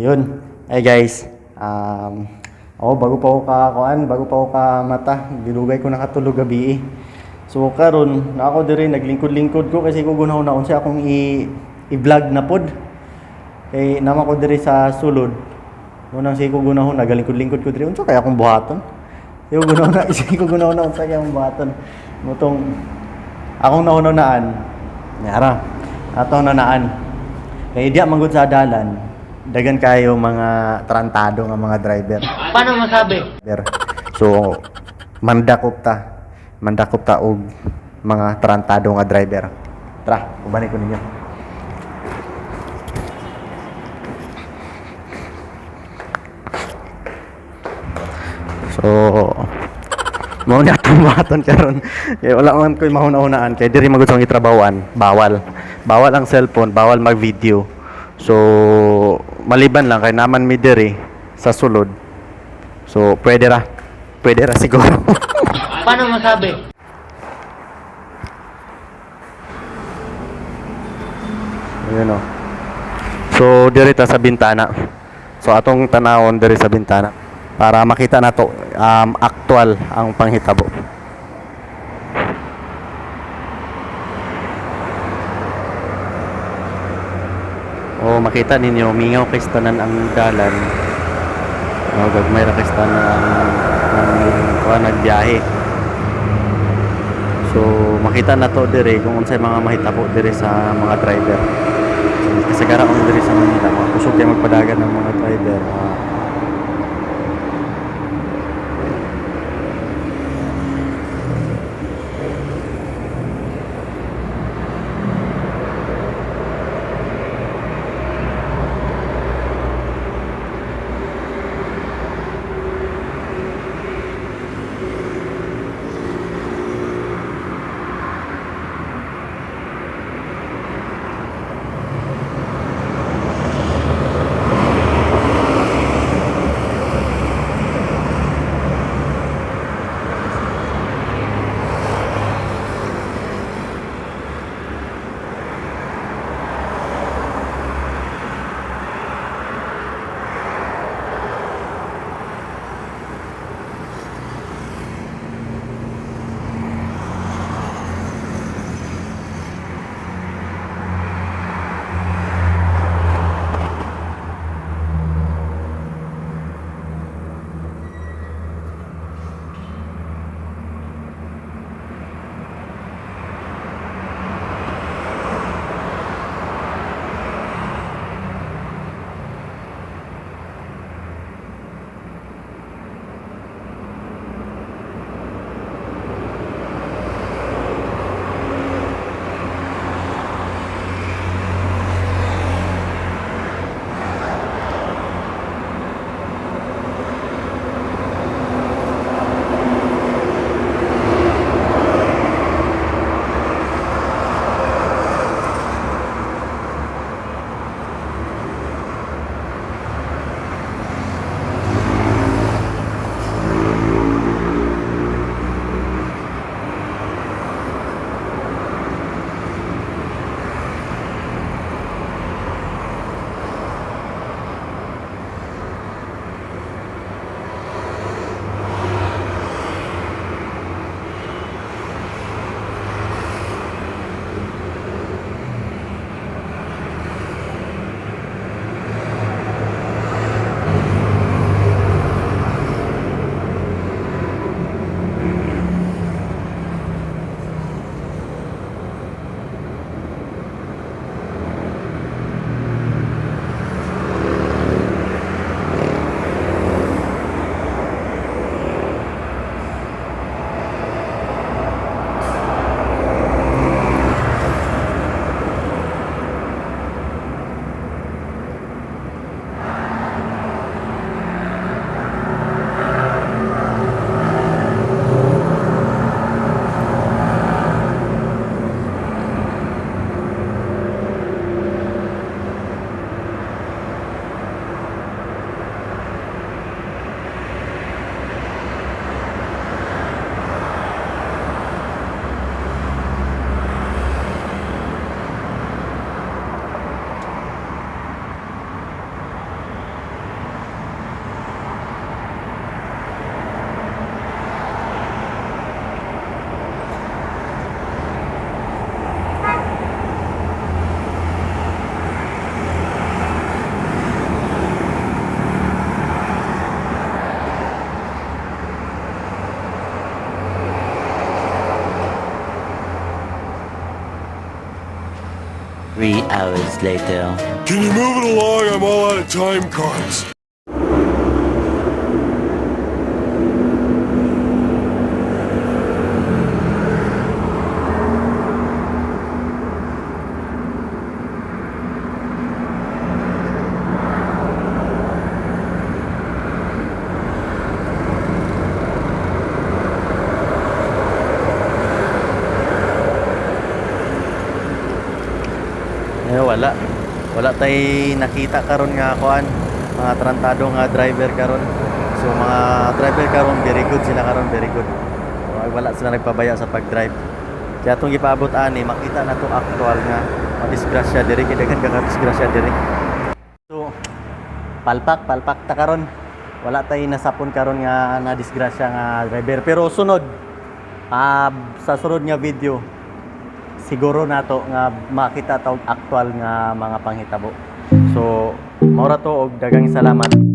Ayun. Hey guys. Oh, bago pa ako ka kuan, bago pa ako ka mata, gilugay ko nakatulog gabi eh. So karon na ako diri, naglingkod-lingkod ko kasi ko gunaw na unsa akong i i-vlog na pod. Kay nama ko diri sa sulod. Munang si ko gunaw na galingkod-lingkod ko diri, unsa kaya akong buhaton? Si ko gunaw na, si ko gunaw na unsa kaya akong buhaton. Mutong akong naununaan. Yara. Atong nanaan. Kay diya manggod sa dalan, dagan kayo mga tarantado nga mga driver. Paano masabi? Driver. So mandakop ta. Mandakop ta og mga tarantado nga driver. Tara, ubanin ko ninyo. So, mao na atong buhaton karon. Kay wala man ko'y mahuna-hunaan kay diri magud sa gitrabawan, bawal. Bawal ang cellphone, bawal mag-video. So, maliban lang kay naman mi diri sa sulod. So, pwede ra. Pwede ra siguro. Paano masabi? Ayun oh. So, diri ta sa bintana. So, atong tanawon diri sa bintana para makita nato actual ang panghitabo. O makita ninyo mingaw kay tanan ang dalan. O gagmay ra kay tanan ang kuan nagbiyahe. So makita na to dire kung unsay mga mahitabo dire sa mga driver. So, kasagara on dire sa Manila, mga kusog kay magpadagan ng mga driver. Hours later. Can you move it along? I'm all out of time cards. Eh, wala. Wala tay nakita karon nga kuan, mga tarantado nga driver karon. So mga driver karon, very good sila karon, very good. So, ay, wala sila nagpabaya sa pag-drive. Kaya atong gipaabot ani, makita na to actual nga madisgrasya diri kay daghan ka disgrasya diri. So palpak palpak ta karon. Wala tay nasapon karon nga na disgrasya nga driver, pero sunod, sa sunod nga video siguro nato nga makita ta og actual nga mga panghitabo. So, mao ra to og daghang salamat.